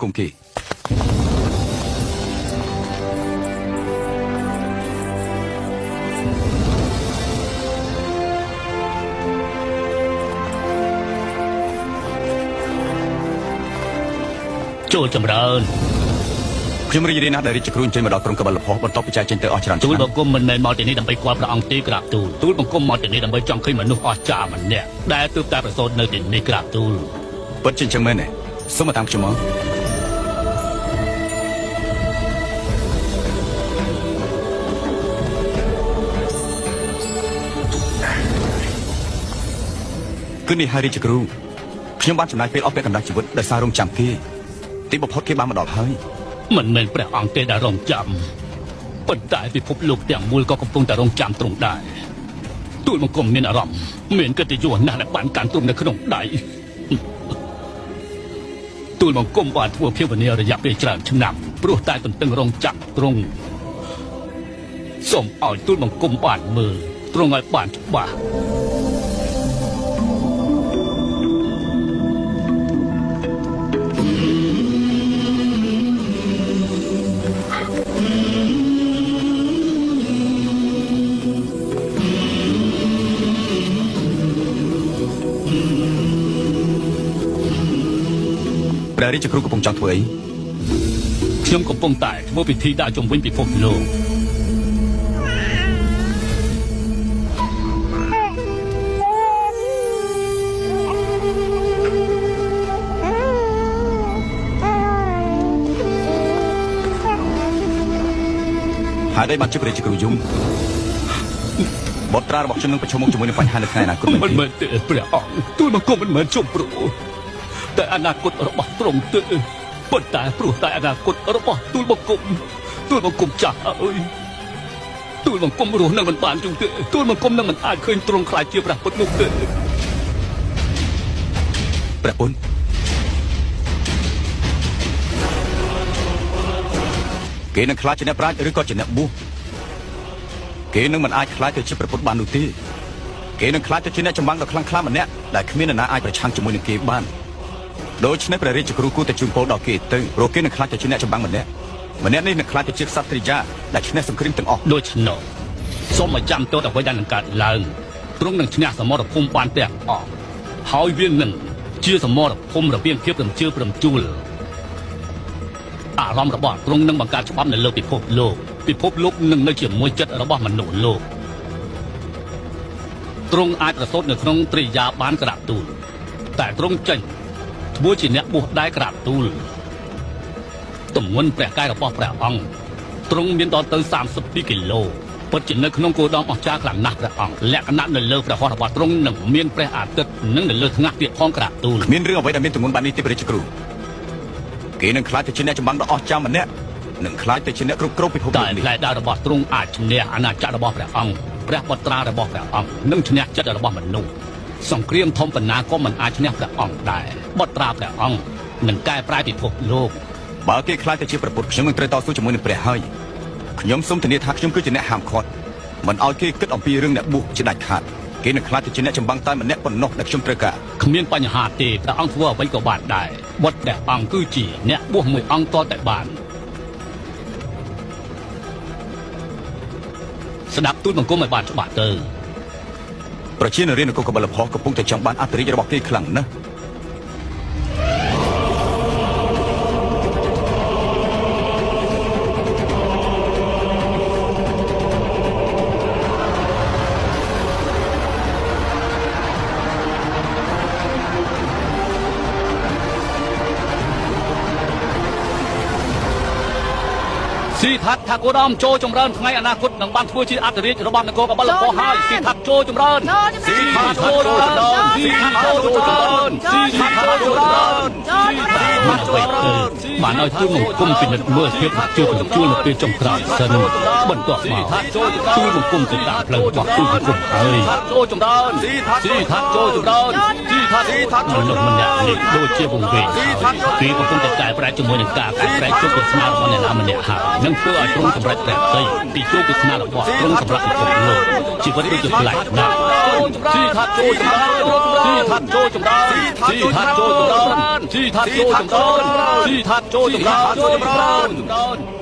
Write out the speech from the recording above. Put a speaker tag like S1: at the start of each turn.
S1: ង្គមគេ
S2: ចូលចម្រើន
S1: ខ្ញុំរីករាយណាស់ដែលរាជគ្រូអញ្ជើញមកដល់ក្រុងកបិលផុសបន្ទាប់ពីចែកចេញទៅអស់ច្រើន ឆ្នាំ
S2: ទូលបង្គំមិនមែនមកទីនេះដើម្បីគាល់ព្រះអង្គទេក្រាបទូលទូលបង្គំមកទីនេះដើម្បីចង់ឃើញមនុស្សអស្ចារ្យម្នាក់ដែលទើបតែប្រសូតនៅទីនេះក្រាបទូល
S1: ពិតជាអញ្ចឹងមែនទេសូមមកតាមខ្ញុំមកគឺនេះហើយរាជគ្រូខ្ញុំបានចំណាយពេលអស់ពាក់កណ្ដាលជីវិតដោយសាររងចាំគេទីបំផុតគេបានមកដល់ហើយ
S2: មិនមែនព្រះអង្គទេដែលរងចាំប៉ុន្តែពិភពលោកទាំងមូលក៏កំពុងតែរងចាំទ្រង់ដែរទូលបង្គំមានអារម្មណ៍មានកិត្តិយសណាស់ដែលបានកាន់ទ្រង់នៅក្នុងដៃទូលបង្គំបានធ្វើភាវនារយៈពេលច្រើនឆ្នាំព្រោះតែទន្ទឹងរង់ចាំទ្រង់សូមឲ្យទូលបង្គំបានមើលទ្រង់ឲ្យបានច្បាស់
S1: ព្រះរាជគ្រូកំពុងចង់ធ្វើអី
S2: ខ្ញុំកំពុងតែធ្វើពិធីដាក់ជំវិញពិភពលោក
S1: ហើយได้បានជាព្រះរាជគ្រូយំបុត្រារបស់ខ្ញុំនឹងប្រឈមមុខជាមួយនឹងបញ្ហានៅថ្ងៃអនាគតមែន
S2: មិន
S1: ទេ
S2: មែនទេព្រះអង្គទូលបង្គំមិនមែនជុំព្រោះតែអនាគតរបស់ទ្រង់ទេប៉ុន្តែព្រោះតែអនាគតរបស់ទូលបង្គំទូលបង្គំចាស់អើយទូលបង្គំរស់នឹងមិនបានយូរទេទូលបង្គំនឹងមិនអាចឃើញទ្រង់ខ្លាចជាព្រះពុទ្ធនោះទេ
S1: ព្រះពុនគេនឹងខ្លាចជាអ្នកប្រាជ្ញឬក៏ជាអ្នកបួសគេនឹងមិនអាចខ្លាចទៅជាព្រះពុទ្ធបាននោះទេគេនឹងខ្លាចទៅជាអ្នកចម្បាំងដ៏ខ្លាំងក្លាម្នាក់ដែលគ្មាននរណាអាចប្រឆាំងជាមួយនឹងគេបានដូច្នេះព្រះរាជគ្រូគួរតែជូនពរដល់គេទៅព្រោះគេនឹងខ្លាចទៅជាអ្នកចម្បាំងម្នាក់ម្នាក់នេះនឹងខ្លាចទៅជាក្សត្រិយាដែលឈ្នះសង្គ្រាមទាំងអស់
S2: ដូច្នោះសូមឲ្យចាំទោសអ្វីដែលនឹងកើតឡើងទ្រង់នឹងឈ្នះសមរភូមិបានទាំងអស់ហើយវានឹងជាសមរភូមិរវាងភាពរំជើបរំជួលអារម្មណ៍របស់ទ្រង់នឹងបង្កើតច្បាប់នៅលើពិភពលោកពិភពលោកនឹងនៅជាមួយចិត្តរបស់មនុស្សលោកទ្រង់អាចប្រសូតនៅក្នុងត្រិយាបានក្រាបទូលតែទ្រង់ចេញធ្វើជាអ្នកបួសដែរក្រាបទូលទម្ងន់ព្រះកាយរបស់ព្រះអង្គ ទ្រង់មានដល់ទៅ32គីឡូពិតជានៅក្នុងគោដមអស្ចារ្យខ្លាំងណាស់ព្រះអង្គលក្ខណៈនៅលើព្រះហស្ថរបស់ទ្រង់នឹងមានព្រះអាទិត្យនិងនៅលើថ្ងាសទៀតផងក្រាបទូល
S1: គ្មានរឿងអ្វីដែលមានទម្ងន់បែបនេះទេព្រះរាជគ្រូគេនឹងខ្លាចទៅជាអ្នកចម្បាំងដ៏អស្ចារ្យម្នាក់នឹងខ្លាចទៅជាអ្នកគ្រប់គ្រងពិភព
S2: តែ
S1: លោកនេះ
S2: ផ្លែដាវរបស់ទ្រង់អាចឈ្នះអាណាចក្ររបស់ព្រះអង្គព្រះបុត្រារបស់ព្រះអង្គនិងឈ្នះចិត្តរបស់មនុស្សសង្គ្រាមធំប៉ុណ្ណាក៏មិនអាចឈ្នះព្រះអង្គដែរបុត្រាព្រះអង្គនឹងកែប្រែពិភពលោក
S1: បើគេខ្លាចទៅជាព្រះពុទ្ធខ្ញុំនឹងត្រូវតស៊ូជាមួយនឹងព្រះហើយខ្ញុំសូមធានាថាខ្ញុំគឺជាអ្នកហាមឃាត់មិនឲ្យគេគិតអំពីរឿងអ្នកបួសជាដាច់ខាតគេនឹងខ្លាចទៅជាអ្នកចម្បាំងតែម្នាក់ប៉ុណ្ណោះដែលខ្ញុំត្រូវការ
S2: គ្មានបញ្ហាទេព្រះអង្គធ្វើអ្វីក៏បានដែរបុត្រព្រះអង្គគឺជាអ្នកបួសមួយអង្គតតែបានស្ដាប់ទូលបង្គំឲ្យបានច្បាស់ទៅ
S1: ប្រជានារីនគរកបលផលកំពុងតែចង់បានអធិរាជរបស់គេខ្លាំងណាស់
S2: ស៊ីថាត់ថាគោដមចូលចម្រើនថ្ងៃអនាគតនឹងបានធ្វើជាអធិរាជរបស់នគរកបលកហើយស៊ីថាត់ចូលចម្រើនស៊ីថាត់ចូលចម្រើនស៊ីថាត់ចូលចម្រើនស៊ីថាត់ចូលចម្រើនស៊ីថាត់ចូលចម្រើនបានឲ្យទូលបង្គំពិនិត្យមើលភាពជួបជួលនៅពេលចុងក្រោយសិនបន្ទាប់មកទូលបង្គំទៅតាមផ្លូវរបស់ទូលបង្គំហើយចូលចម្រើនស៊ីថាត់ចូលចម្រើនស៊ីថាត់មនុស្សម្នាក់នេះដូចជាវង្វេងគេកំពុងតែកែប្រែជាមួយនឹងការកែប្រែជោគវាសនារបស់អ្នកណាម្នាក់ហើយនឹងធ្វើឲ្យទ្រង់សម្រេចព្រះទ័យពីជោគវាសនារបស់ទ្រង់សម្រាប់ពិភពលោកជីវិតដូចជាប្លែកណាស់ស៊ីថាត់ចូលចម្រើនស៊ីថាត់ចូលចម្រើនស៊ីថាត់ចូលចម្រើនស៊ីថាត់ចូលចម្រើនស៊ីថាត់ ចូលចម្រើនចូលចម្រើន